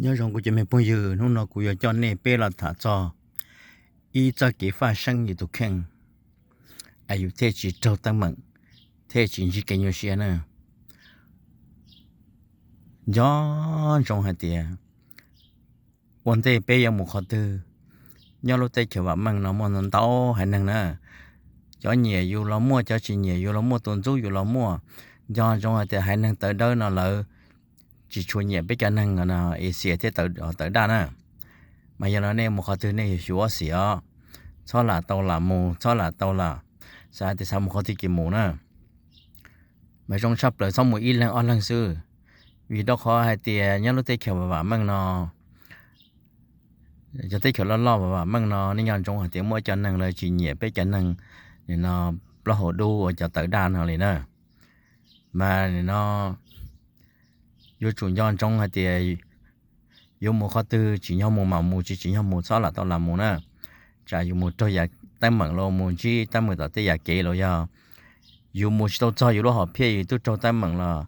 Nyob zoo kuv cov me phooj ywg, hnub no kuv yuav coj nej peb los tham txog ib txoj kev faj seeb yus tus kheej, es yus thiaj tsis raug teeb meem, thiaj tsis ntsib kev nyuaj siab na. Nco ntsoov hais tias ua ntej peb yuav mus qhov twg, nyob lub teb chaws vam meej no muaj ntau haiv neeg na. Cov nyiam yus los muaj, cov tsis nyiam yus los muaj, tus ntxub yus los muaj. Nco ntsoov hais tias haiv neeg tawv dawb no lawv tsis tshua nyiam peb cov neeg Asia thiab tawv daj na. Mas yog no nej mus qhov twg nej yuav xyuam xim os, txhob lam tau lam mus, txhob lam tau lam xav tias xav mus qhov twg ces mus na. Mas zoo tshaj plaws txhob mus ib leeg ob leeg xwb, vim rau qhov hais tias nyob lub teb chaws vam meej no, cov teb chaws loj loj vam meej no, nej nco ntsoov hais tias muaj cov neeg lawv tsis nyiam peb cov neeg nim no plaub hau dub ua cov tawv daj no li na. Mas nim no yuav tsum nco ntsoov hais tias yuav mus qhov twg tsim nyog mus mas mus, tsis tsim nyog mus txhob lam tau lam mus na. Tsam yus mus raug yam teeb meem los mus ntsib teeb meem tom tej yam kev los yog yus mus tsis tau txog yus lub hom phiaj yus twb raug teeb meem los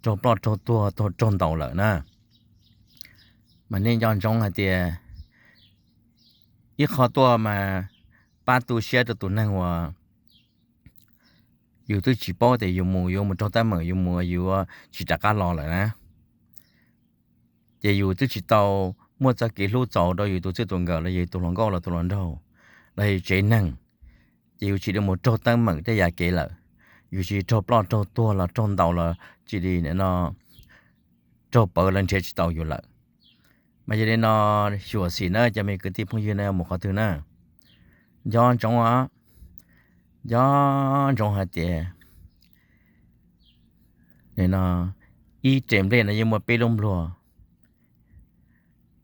raug ploj raug tuag raug ntaus lawm na. Mas nej nco ntsoov hais tias ib qho tuaj mas pab tu siab rau tus neeg uas yus twb tsis paub tias yus mus yuav mus raug teeb meem, yus mus yuav tsis rov qab los lawm na. Ces yus twb tsis tau muaj txoj kev hlub txaus rau yus tus txij tus nkawm los yog tus hluas nkauj los tus hluas nraug los yog tsev neeg, ces yus tsis li mus raug teeb meem tej yam kev lawm, yus tsis raug ploj raug tuag los raug ntaus los tsis li no raug pawv lawv nrhiav tsis tau yus lawm. Mas yog li no xyuam xim na cov me kwv tij phooj ywg na, mus qhov twg na, nco ntsoov os, nco ntsoov hais tias nim no ib re nplej no yeej muaj peb lub npluag.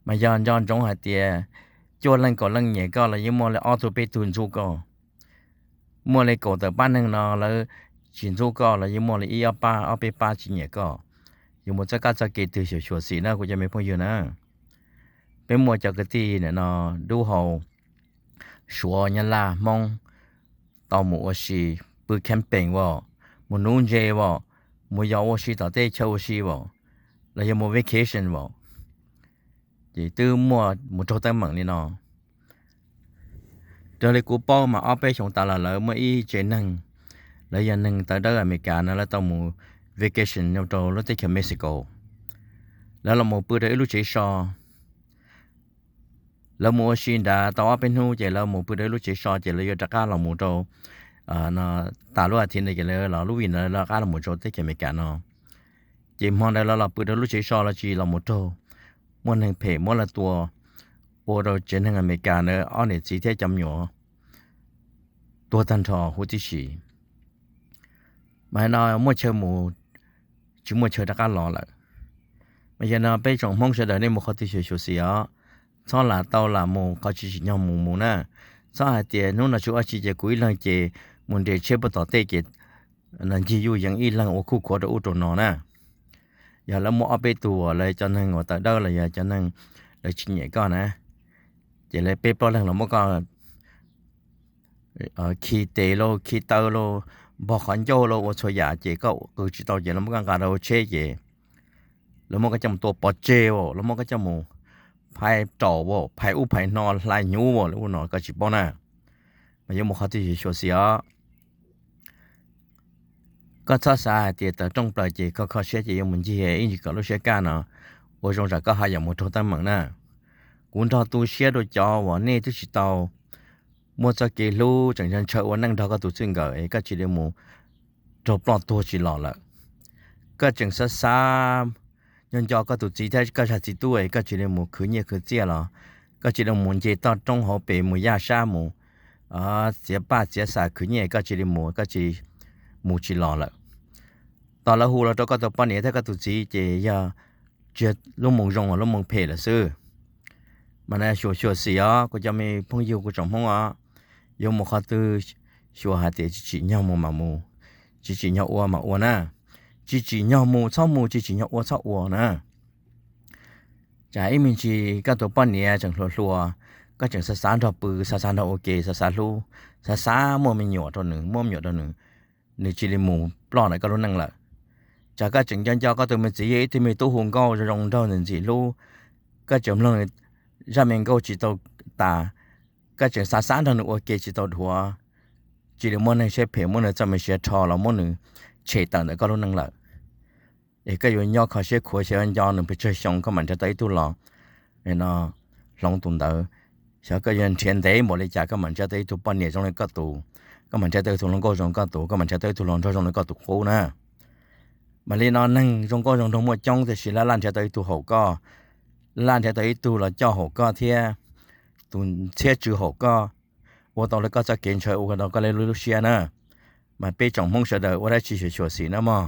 Mas yog nco ntsoov hais tias cuaj leej kaum leej nyiam koj los yeej muaj li ob tug peb tug ntxub koj. Muaj li kaum tawm pab neeg no lawv tsis ntxub koj los yeej muaj li ib ob pab ob peb pab tsis nyiam koj. Yus mus txoj kab txoj kev twg xyuam xim na kuv cov me phooj ywg na. Peb muaj cov kwv tij nim no dub hau Suav, Nyab Laj, Hmoob tau mus ua si, pw camping as, mus nuv ntses as, mus yos ua si tom tej chaw ua si as, los yog mus vacation as, ces twb muaj mus raug teeb meem li no. Raws li kuv paub mas ob peb xyoos tas los lawv muaj ib tsev neeg, lawv yog neeg tawv dawb Amelikas no, lawv tau mus vacation rau lub teb chaws Mexico. Lawv los mus pw rau ib lub tsev so. Lawv mus ua si nrad tau ob peb hnub ces lawv mus pw rau ib lub tsev so ces lawv yuav rov qab los mus rau, tas lub as thiv ntawd ces lawv los lub vij ntawd lawv rov qab los mus rau teb chaws Amelikas no. Ces hmo ntawd lawv los pw rau lub tsev so, lawv tsis los mus raug, muaj neeg phem muab lawv tua, ua rau tsev neeg Amelikas ntawd ob niam txiv thiab cov me nyuam tuag tag nrho huv tib si. Mas no muaj chaw mus, tsis muaj chaw rov qab los lawm. Mas yog no peb tsoom Hmoob sawv daws nej mus qhov twg xyuam xim os, txhob lam tau lam mus qhov tsis tsim nyog mus mus na. Txhob hais tias hnub no tsis ua tsi ces kuv ib leeg ces mus nres tsheb puag tom tej ces ncig yuj yees ib leeg ua khuj khuav rau ub rau no na. Yog lawv muaj ob peb tug uas lawv cov neeg uas tawv dawb los yog cov neeg lawv tsis nyiam koj na, ces lawv peb plaub leeg los muab koj khi tes lauj, khi taw lauj, npog qhov ncauj lauj, ua txhua yam ces koj qw tsis tau ces lawv muab koj nqa rau hauv tsheb ces lawv muab koj coj mus tua pov tseg as, lawv muab koj coj mus phais raum as, phais ub phais no, hlais hnyuv as, lawv ua no koj tsis paub na. Mas yuav mus qhov twg xyuam xim os. Koj txhob xav hais tias tawm rooj plaws ces koj kho siab ces yuav mus ncig ib ntsis kom lub siab kaj no, ua zoo tsam koj ho yuav mus raug teeb meem na. Kuv nrog tu siab rau cov uas nej twb tsis tau muaj txoj kev hlub tseem ntshaw ua neej nrog koj tus txij nkawm es koj cia li mus raug ploj tuag tsis los lawm. Koj tseem xav xav nco nco koj tus txiv thiab koj zaj txiv tub es koj cia li mus khwv nyiaj khwv txiaj los, koj cia li mus nce toj roob hauv pes mus yaj sab mus txiav paj txiav xas khwv nyiaj, koj cia li mus, koj cia li mus tsis los lawm. Tos lawv hu los rau koj tus poj niam thiab koj tus txiv ces yog tsis yog lub moo zoo, lub moo phem lawm xwb. Mas xyuam xyuam xim os kuv cov me phooj ywg kuv tsoom Hmoob os, yuav mus qhov twg xyuas hais tias tsis tsim nyog mus mas mus, tsis tsim nyog ua mas ua na. Tsis tsim nyog mus txhob mus, tsis tsim nyog ua txhob ua na. Tsam ib me ntsis koj tus poj niam tseem hluas hluas, koj tseem xav xav nrog pw, xav xav nrog ua ke, xav xav hlub, xav xav muaj me nyuam rau nws, muaj me nyuam rau nws, nws cia li mus ploj ntawm koj lub neej lawm. Tsam koj tseem nco nco koj tus me txiv yog ib tug me tub hu nkauj zoo zoo nraug ntxim ntxim hlub, koj tseem mloog nws zaj me nkauj tsis tau tas, koj tseem xav xav nrog nws ua ke tsis tau dhuav, cia li muab neeg siab phem muab nws txoj me siab rho los muab nws tshem tawm ntawm koj lub neej lawm. Es koj yuav nyob kho siab khuav xyov nco nws pes tsawg xyoo koj mam nrhiav tau ib tug los no hloov tus ntawd. Xyov koj yuav nrhiav ntev npaum li cas koj mam nrhiav tau ib tug poj niam zoo li koj tus, koj mam nrhiav tau ib tug hluas nkauj zoo li koj tus, koj mam nrhiav tau ib tug hluas nraug zoo li koj tus qub na. Mas li no neeg zoo nkauj zoo nraug muaj coob tiam sis laj laj nrhiav tau ib tug haum koj, laj laj nrhiav tau ib tug los coj haum koj thiab, tus txhiab tswv haum koj, ua tau li koj txoj kev ntshaw ua tau koj li lub siab na. Mas peb tsoom Hmoob sawv daws ua dab tsi xyuam xyuam xim na mog.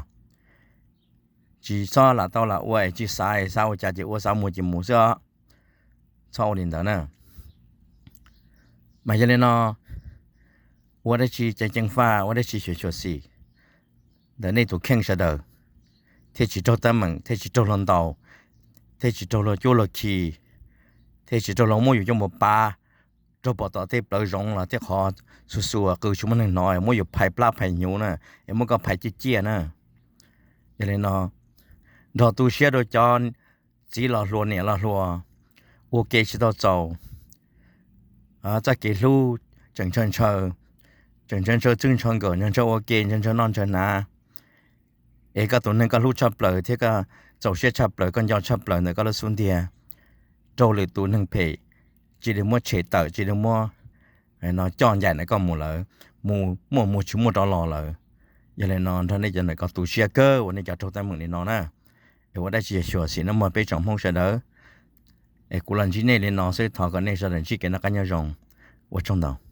Tsis txhob lam tau lam ua es tsis xav es xav ua cas ces ua, xav mus ces mus xwb os. Txhob ua li ntawd na. Mas yog li no, ua dab tsi ceev ceev faj, ua dab tsi xyuam xyuam xim ntawm nej tus kheej sawv daws, thiaj tsis raug teeb meem, thiaj tsis raug luag ntaus, thiaj tsis raug luag cuab luag khi, thiaj tsis raug luag muab yus coj mus pab, raug pom tom tej plawv zoov los tej qhov xuas xuas qw tsis muaj neeg hnov, muab yus phais plab phais hnyuv na, es muab koj phais ciaj ciaj na. Yog li no, nrog tu siab rau cov txiv los hluas niam los hluas, ua ke tsis tau txaus, txoj kev hlub tseem ntshaw ntshaw, tseem ntshaw ntshaw txwj ntshaw nkawm, ntshaw ntshaw ua ke, ntshaw ntshaw noj ntshaw hnav. Es koj tus neeg koj hlub tshaj plaws thiab koj txaus siab tshaj plaws, koj nco tshaj plaws ntawm koj lub xub ntiag, raug lwm tus neeg phem cia li muab tshem tawm, cia li muab no coj ncaim ntawm koj mus lawm, mus muaj mus tsis muaj rov los lawm. Yog li no nrog nej cov ntawm koj tu siab kawg uas nej cov raug teeb meem li no na. Es ua dab tsi xyuam xim no mog peb tsoom Hmoob sawv daws. Es kuv los ntsib nej li no xwb, thov kom nej sawv daws ntsib kev noj qab nyob zoo. Ua tsaug ntau.